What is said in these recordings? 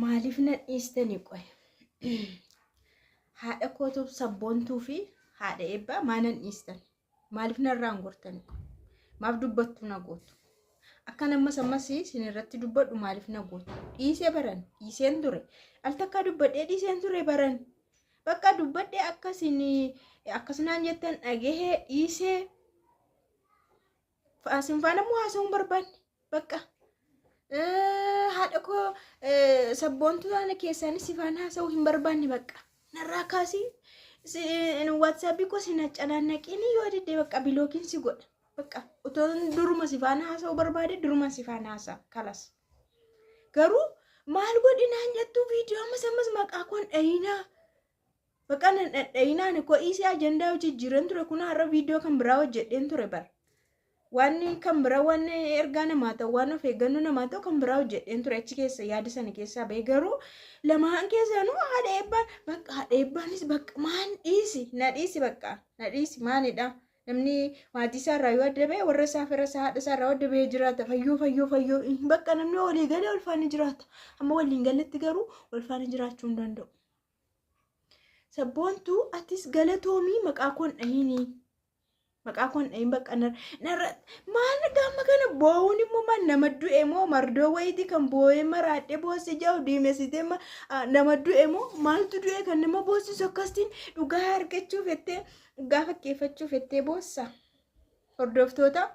Maaliif na dhiistanii qoy? Haadha kootuuf sabboontuu fi haadha eebbaa maa nan dhiistan? Maaliif narraan gortanii qoy? Maaf dubbattu na gootu? Akkan ammas ammas isin irratti dubbadhu maaliif na gootu? Dhiisee baran, dhiiseen ture. Al takkaa dubbadhee dhiiseen ture baran. Bakka dubbadhee akkasin akkasinaan jettan dhagahee dhiisee. Isin faana immoo haasa'uu hin barbaanne. Bakka haadha koo sabboontuu taana keessaanis si faana haasa'uu hin barbaanne bakka. Narraa kaasii waatsaappii koo si naccanaannaqiin yoo didde bakka bilookiin si godha. Bakka otoo duruma si faana haasa'uu barbaade duruma si faana haasa'a kalas. Garuu maal godhinaan jettu viidiyoo ammas ammas maqaa koon dhayinaa. Bakka nan dhadhayinaa ani koo dhiisee ajandaa jijjiiran ture kun har'a viidiyoo kan biraa hojjedheen ture bara. Waan kan biraa waan ergaa namaa ta'u waan of eeggannoo namaa ta'u kan biraa hojjedheen ture achi keessa yaada sana keessaa ba'e garuu lamaan keessanuu haadha eebbaan bakka haadha eebbaanis bakka maan dhiisi na dhiisi bakka na dhiisi maalidha namni maatii isaa irraa yoo adda ba'e warra isaa fira isaa haadha isaa irraa adda ba'ee jiraata fayyoo fayyoo fayyoo bakka namni walii galee wal faana jiraata amma waliin galetti garuu wal faana jiraachuu hin danda'u. Sabboontuu atis galatoomii maqaa koon dhahinii. Maqaa koon dhahin bakka narra maal gaama kana boo'uun immoo maal nama du'e moo mardoo wayiiti kan boo'ee maraadhee boosse jahu diimessitee nama du'e moo maaltu du'e kan nama boossisu akkasiin dhugaa argachuuf jettee dhugaa fakkeeffachuuf jettee boossa. Hordoftoota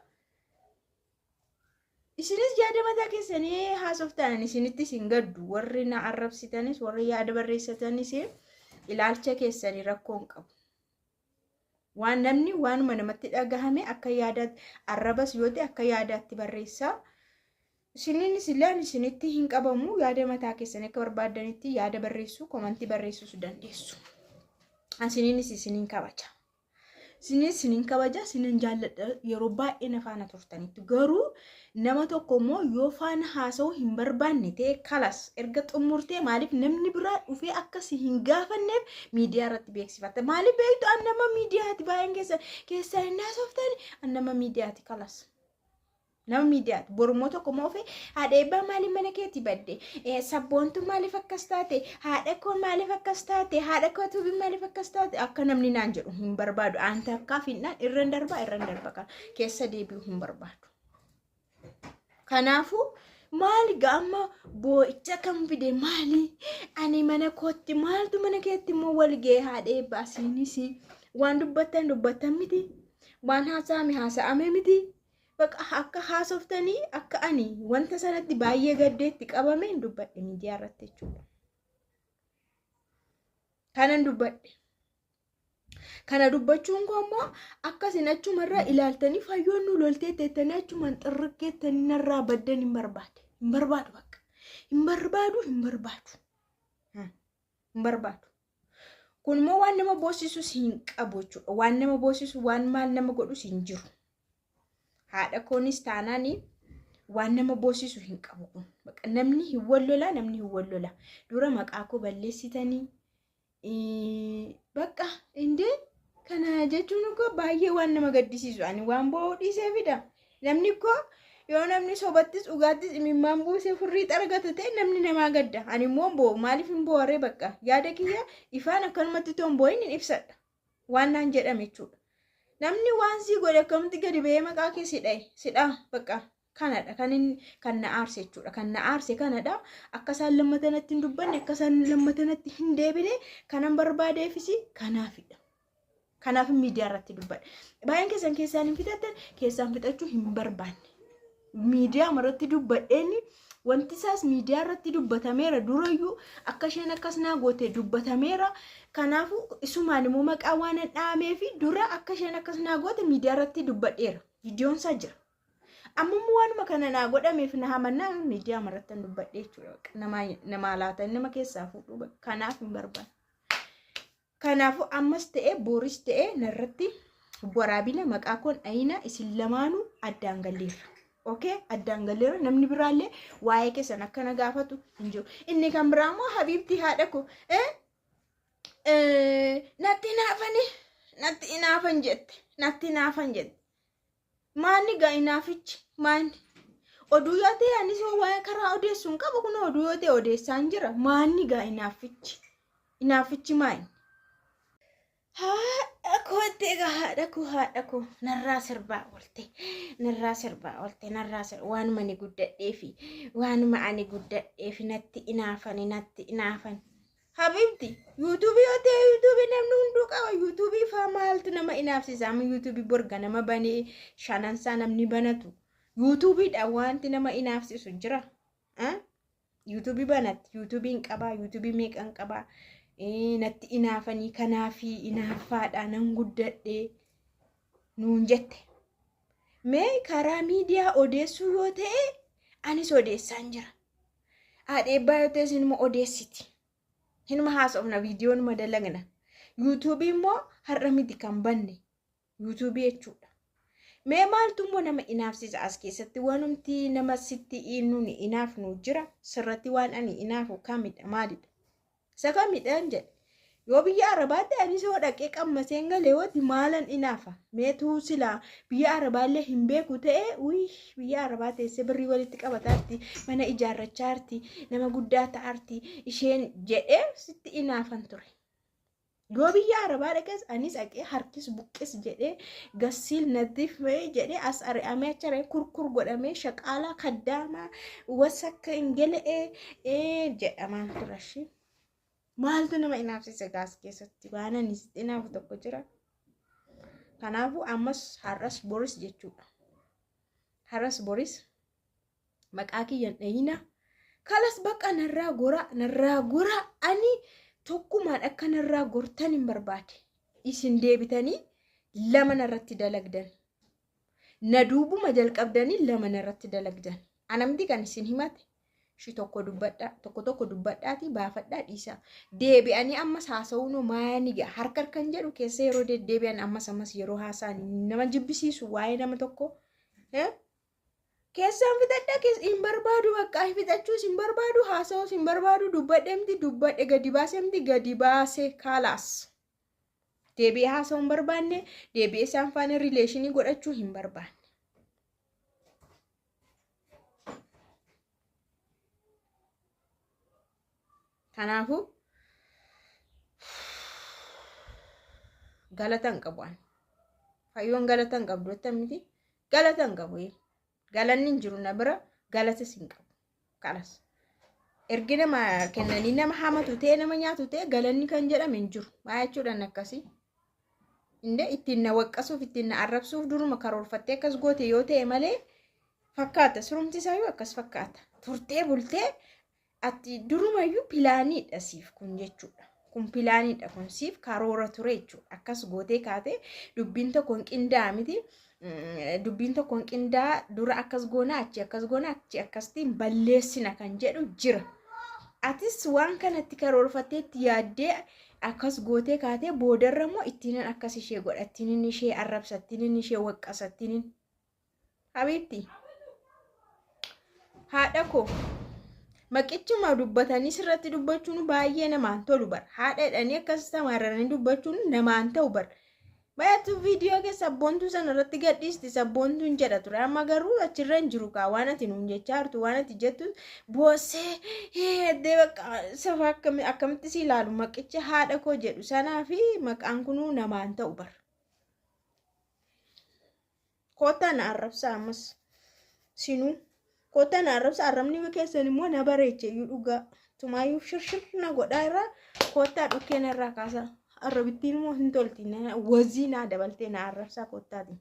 Isinis yaada mataa keessanii haasoftan ani isinitti isin gaddu warri na arrabsitanis warri yaada barreessatanis ilaalcha keessanii rakkoo hin qabu. Waan namni waanuma namatti dhagahame akka yaadaatti arrabas yoo ta'e akka yaadaatti barreessaa. Isiniinis illee ani isinitti hin qabamu yaada mataa keessanii akka barbaaddanitti yaada barreessuu komantii barreessuus dandeessu. Isiniinis isiniin kabaja. Isinis isinin kabaja isinin jaalladha yeroo baay'ee na faana turtanitti garuu nama tokko immoo yoo faana haasa'uu hin barbaanne ta'e kalas erga xumurtee maaliif namni biraa dhufee akka si hin gaafanneef miidiyaa irratti beeksifatta maaliif beektu an nama miidiyaati baay'een keessa keessaa hin haasoftani an nama miidiyaati kalas. Nama miidiyaati. Borummoo tokko immoo ofi haadha eebbaa maaliif mana keetii badde? Sabboontuu maaliif akkas taate? Haadha koo maaliif akkas taate? Haadha koo tuubii maaliif akkas taate? Akka namni naan jedhu hin barbaadu. Aan takkaa finnaan irran darba irran darba kana keessa deebi'u hin barbaadu. Kanaafuu maali gaama boo'icha kan fide maali? Ani mana kootti maaltu mana keetti immoo wal ga'e haadha eebbaa siinis waan dubbattan dubbattan miti waan haasa'ame haasa'ame miti. Baqa akka haasoftanii akka ani wanta sanatti baay'ee gaddeetti qabameen dubbadhe miidiyaa irratti jechuudha. Kanan dubbadhe. Kana dubbachuun koo immoo akka isin achumarraa ilaaltanii fayyoon nu loltee teettanii achumaan xirriggeettanii narraa baddan hin barbaade. Hin barbaadu bakka. Hin barbaadu hin barbaadu. Hin barbaadu. Kun immoo waan nama boosisus hin qabu jechuudha. Waan nama boosisu waan maal nama godhus hin jiru. Haadha koonis taanaan waan nama boosisu hin qabu kun. Bakka namni hin wallola namni hin wallola. Dura maqaa koo balleessitanii bakka indee kana jechuun koo baay'ee waan nama gaddisiisu. Ani waan boo'uu dhiisee fida. Namni koo yoo namni sobattis dhugaattis imimmaan buusee furrii xaragata ta'e namni namaa gadda. Ani immoo hin boo'u. Maaliif hin boo'aree bakka yaada kiyya ifaan akkanumatti toon boo'in hin ibsadha. Waan naan jedhame jechuudha. Namni waan sii godhe akkamitti gadi ba'ee maqaa kee si dhahe si dhaha bakka kanadha kan inni kan na aarse jechuudha. Kan na aarse kanadha. Akka isaan lammata natti hin dubbanne akka isaan lammata natti hin deebine kanan barbaadeefis kanaafidha. Kanaaf miidiyaa irratti dubbadha. Baay'een keessan keessaan hin fixattan keessaan fixachuu hin barbaanne. Miidiyaa irratti dubbadheen wanti isaas miidiyaa irratti dubbatameera durayyuu akka isheen akkas naa goote dubbatameera. Kanaafuu isumaan immoo maqaa waan dhahamee fi dura akka isheen akkas naa goote miidiyaa irratti dubbadheera. Viidiyoon isaa jira. Amma immoo waanuma kana naa godhameef na hamannaa miidiyaa irratti dubbadhee jechuudha. Namaa laatan nama keessaa fuudhuu kanaaf hin barbaanne. Kanaafuu ammas ta'e boris ta'e narratti waraabina maqaa koon dhayina isin lamaanuu addaan galleerra. Okay, addaan galleerra namni biraallee waa'ee keessan akka na gaafatu hin jiru. Inni kan biraa immoo habiibtii haadha koo natti hinaafani natti hinaafan jette natti hinaafan jette. Maanni gaa hinaafichi maanni? Oduu yoo ta'e anis waan karaa odeessu hin qabu, kun oduu yoo ta'e odeessaan jira. Maanni gaa inaaffichi? Inaaffichi maali? Haadha koo egaa, haadha koo, haadha koo, narraa sirbaa oolte, narraa sirbaa oolte, narraa sirba. Waanuma ani guddadheefi, waanuma ani guddadheefi natti inaafani, natti inaafani. Habibti, yuutuubii yoo ta'e yuutuubii namni hunduu qaba. Yuutuubii faa maaltu nama inaafsisa? Amma yuutuubii borga nama banee shanansaa namni banatu. Yuutuubiidha wanti nama inaafsisu jira. Yuutuubii banatti, yuutuubiin qabaa, yuutuubii meeqan qabaa. Natti inaafanii kanaafii inaaffaadha nan guddadhee nuun jette. Mee karaa miidiyaa odeessuu yoo ta'e anis odeessaan jira. Haadha eebbaa yoo ta'e isinuma odeessiti. Hinuma haasofna, viidiyoonuma dalagna. Yuutuubii immoo har'a miti kan banne. Yuutuubii jechuudha. Mee maaltu immoo nama inaafsisa as keessatti? Wanumti nama sitti nuuni inaafnu jira. Sirratti waan ani inaafu kamidha? Maalidha? Isa kamidhaan jedhe. Yoo biyya Arabaatti anis yoo dhaqee qammaseen galee wooti maalan inaafa? Meetuu silaa biyya Arabaallee hin beeku ta'e, uyi, biyya Arabaa teessee birrii walitti qabataarti, mana ijaarrachaarti, nama guddaa ta'aarti isheen jedhee sitti inaafan ture. Yoo biyya Arabaa dhaqes anis dhaqee harkis buqqis jedhee gassiil naddiif jedhee as ari'amee achi ari'amee kurkur godhamee shaqaalaa kaddaamaa wasakka hin gele'ee jedhamaan ture ishee. Maaltu nama inaafsise gaas keessatti? Waan ani sitti inaafu tokko jira. Kanaafuu ammas har'as boris jechuudha. Har'as boris maqaa kiyyan dhayina. Kalas bakka narraa gora, narraa gora, ani tokkumaan akka narraa gortan hin barbaade. Isin deebitanii lama narratti dalagdan. Na duubuma jalqabdanii lama narratti dalagdan. Anamti kan isin himate. Shi tokko dubbadhaa, tokko tokko dubbadhaatii baafadhaa dhiisaa. Deebi'anii ammas haasa'uun maani ga'a? Harka harkan jedhu keessa yeroo deddeebi'an ammas ammas yeroo haasa'an nama jibbisiisu waa'ee nama tokko. Keessaan fixadhaa, keessa hin barbaadu, bakka fixachuus hin barbaadu, haasa'uus hin barbaadu, dubbadheemti dubbadhe, gadi baaseemti gadi baase, kaalaas. Deebi'ee haasa'uu hin barbaanne, deebi'ee isaan faana rileeshinii godhachuu hin barbaanne. Kanaafuu galata hin qabu ani. Fayyoon galata hin qabdu jetta miti. Galata hin qabu. Galanni hin jiru na bira, galatas hin qabu. Kalas. Ergi nama kennanii nama hamatu ta'e, nama nyaatu ta'e, galanni kan jedhame hin jiru. Maa jechuudhaan akkasii. Inde ittiin na waqqasuuf, ittiin na arrabsuuf duruma karoorfattee akkas goote yoo ta'e malee fakkaata. Surumti isaayyuu akkas fakkaata. Turtee bultee ati durumayyuu pilaaniidha siif kun jechuudha. Kun pilaaniidha, kun siif karoora ture jechuudha. Akkas gootee kaatee dubbiin tokko hin qinda'a miti. Dubbiin tokko hin qinda'a, dura akkas goona, achi akkas goona, achi akkasitiin balleessina kan jedhu jira. Atis waan kanatti karoorfattee itti yaaddee akkas gootee kaatee boodarra immoo ittiinin akkas ishee godha, ittiinin ishee arrabsa, ittiinin ishee waqqasa, ittiinin. Habiibti. Haadha koo. Maqichuma dubbatanii sirratti dubbachuun baay'ee namaan tolu bara. Haadha jedhanii akkas tamaarranii dubbachuun namaan ta'u bara. Baay'atu viidiyoo kee sabboontuu sana irratti gadhiisti, sabboontuun jedha ture. Amma garuu achirra hin jiru kaa waan ati nuun jechaa jirtu, waan ati jettu boossee heddee bakka safa akkamitti si ilaalu, maqicha haadha koo jedhu sanaa fi maqaan kunuu namaan ta'u bara. Koottaa na arrabsaa, ammas sinuu koottaa na arrabsaa, arrabni keessan immoo na bareeche iyyuu, dhugaa tumaayyuu shirshir na godhaa irraa koottaa dhukkee narraa kaasaa, arrabittiin immoo hin tolti, wazii naa dabaltee na arrabsaa koottaatiin.